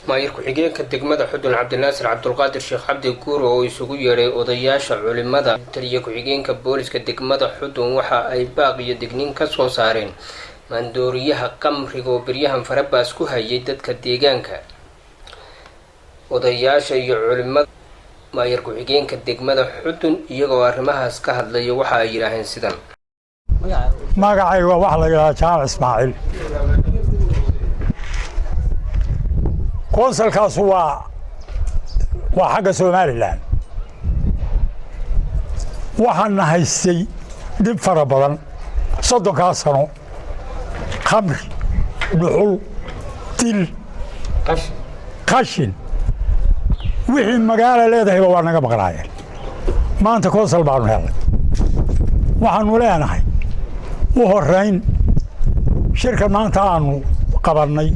Maayir ku-xigeenka degmada Xudun, Cabdinaasir Cabdulqaadir Sheekh Cabdi Guuro, oo isugu yeedhay odayaasha, culimada, taliya ku-xigeenka booliska degmada Xudun, waxa ay baaq iyo digniin ka soo saareen maandooriyaha qamriga oo beryahan farabaas ku hayay dadka deegaanka. Odayaasha iyo culimada, maayir ku-xigeenka degmada Xudun, iyagoo arrimahaas ka hadlaya, waxa ay yidhaaheen sidan. Magacayga waxaa la yidhahdaa Jaamac Ismaaciil. Koonsalkaasu waa xagga Somalilan. Waxaana haystay dhib fara badan 30-kaa sano: khamri, dhuxul, dil, qashin. Wixii magaala leedahayba waa naga maqnaayeen. Maanta koonsal baanu helnay. Waxaanu leenahay u horrayn shirka maanta aanu qabannay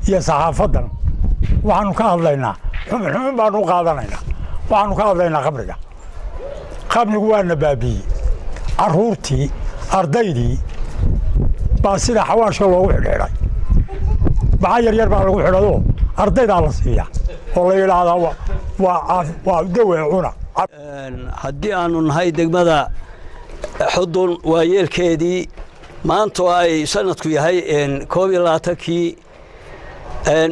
iyo saxaafaddan, waxaanu ka hadlaynaa, xumin xumin baanu u qaadanaynaa, waxaanu ka hadlaynaa khamriga. Khamrigu waana baabiiyey. Carruurtii, ardaydii baa sida xawaashka loogu xidhxidhay. Baca yar yar baa lagu xidhadoo ardaydaa la siiyaa oo la yidhaahdaa waa dawe, cuna. Haddii aanu nahay degmada Xudun waayeelkeedii, maanta oo ay sanadku yahay 21-kii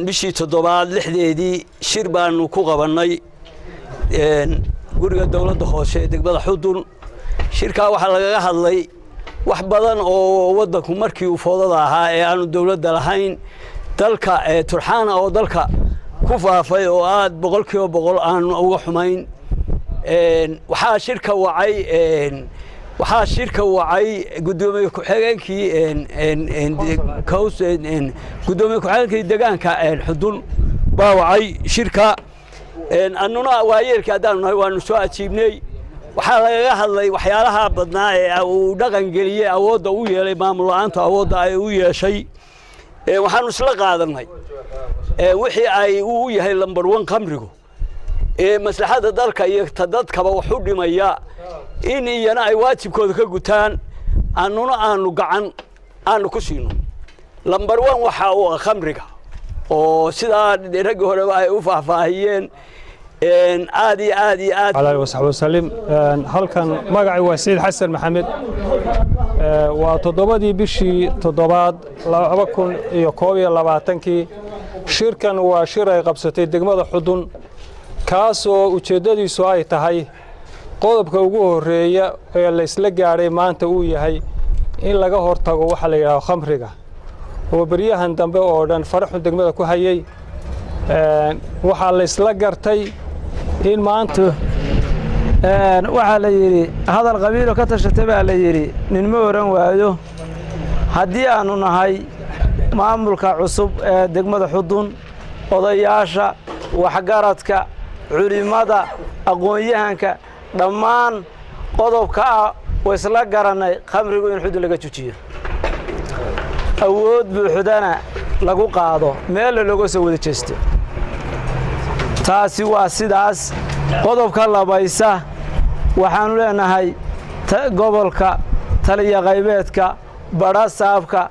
bishii toddobaad 6-deedii, shir baanu ku qabannay guriga dowladda hoose ee degmada Xudun. Shirkaa waxaa lagaga hadlay wax badan oo waddanku markii uu foodada ahaa ee aanu dowladda lahayn dalka turxaana oo dalka ku faafay oo aad 100% aanu uga xumayn. Waxaa shirka wacay guddoomiye ku-xigeenkii degaanka Xudun baa wacay shirka. Annuna waayeelkii haddaanu nahay waanu soo ajiibnay. Waxaa lagaga hadlay waxyaalaha badnaa ee uu dhaqan geliyey, awoodda u yeelay maamul la-aantu, awoodda ay u yeeshay. Waxaanu isla qaadanay wixii ay uu yahay number one khamrigu ee maslaxadda dalka iyo ta dadkaba wax u dhimaya in iyana ay waajibkooda ka gutaan, annuna aanu gacan aanu ku siino. Number one waxa uu ah khamriga, oo sidaa raggii horeba ay u faahfaahiyeen aad iyo aad iyo aad. Ala wasaxbi wasalim. Halkan magacay waa Saciid Xasan Maxamed. Waa 7-dii bishii toddobaad 2021-kii. Shirkan waa shir ay qabsatay degmada Xudun, kaasoo ujeeddadiisu ay tahay qodobka ugu horreeya ee laysla gaadhay maanta uu yahay in laga hortago waxa la yidhahdo khamriga, oo beryahan dambe oo dhan faraxun degmada ku hayay. Waxaa laysla gartay in maanta Waxaa la yidhi hadal qabiilo ka tashatay baa la yidhi ninma oran waayo. Haddii aannu nahay maamulka cusub ee degmada Xudun, odayaasha, waxgaradka, culimmada, aqoon-yahanka, dhammaan qodobka ah way isla garannay khamrigu in Xudun laga jujiyo, awood buuxdana lagu qaado, meella looga soo wada jeesto. Taasi waa sidaas. Qodobka labaysa, waxaannu leenahay gobolka, taliya qaybeedka, badhasaabka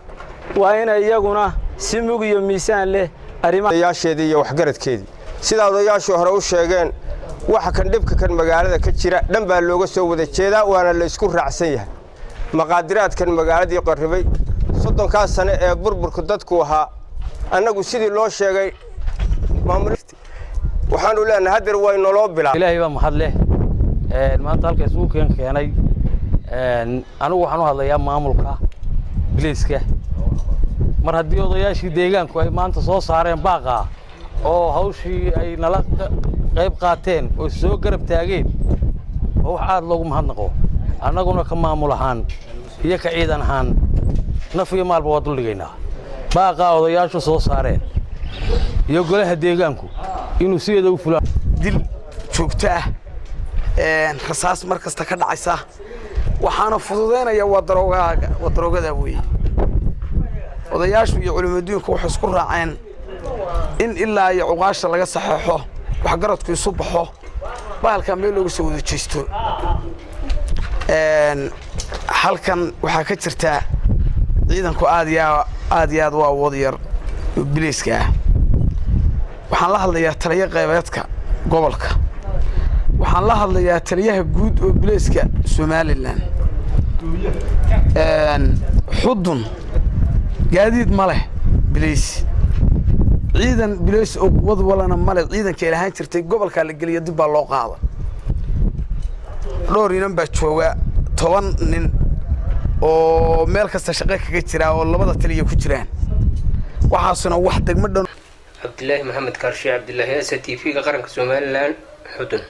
waa inay iyaguna si mug iyo miisaan leh arrimaodayaasheedii iyo waxgaradkeedii. Sidaa odayaashii hore u sheegeen, waxa kan dhibka kan magaalada ka jira dhan baa looga soo wada jeedaa, waana la isku raacsan yahay. Maqaadiraadkan magaaladii qarribay 30-kaa sane ee burburku dadku ahaa, annagu sidii loo sheegay waxaanu leenahay haddeer way naloo bilaa. Ilaahay baa mahad leh maanta halka isugu keenay. Anigu waxaan u hadlayaa maamulka biliiska. Mar haddii odayaashii deegaanku ay maanta soo saareen baaqa oo hawshii ay nala qayb qaateen oo soo garab taageen, oo wax aad loogu mahadnaqo. Annaguna ka maamul ahaan iyo ka ciidan ahaan naf iyo maalba waa duldhigaynaa baaqaa odayaashu soo saareen iyo golaha deegaanku inuu sideeda u fulaan. Dil joogto ah, rasaas mar kasta ka dhacaysa, waxaana fududaynaya waa daroogaa, waa daroogada weeye. Odayaashu iyo culimaduinku waxay isku raaceen in ilaa iyo cuqaasha laga saxeexo, waxgaradku isu baxo, bahalkaa meel looga soo wada jeesto. Halkan waxaa ka jirta ciidanku aad iyo aad iyo aad u awood yar oo biliiska ah. Waxaan la hadlayaa taliya qaybeedka gobolka. Waxaan la hadlayaa taliyaha guud oo bileyska Somalilan. Xudun gaadiid ma leh bileys, ciidan bileys oo quwad walana ma leh. Ciidanka ilahaan jirtay gobolkaa la geliya, dib baa loo qaada. Dhowr inan baa jooga, 10 nin oo meel kasta shaqo kaga jiraa oo labada taliya ku jiraan. Waxaasuna wax degmo dhan. Cabdilaahi Maxamed Kaarshe, Cabdilaahi Asa, TV-ga qaranka Somalilan, Xudun.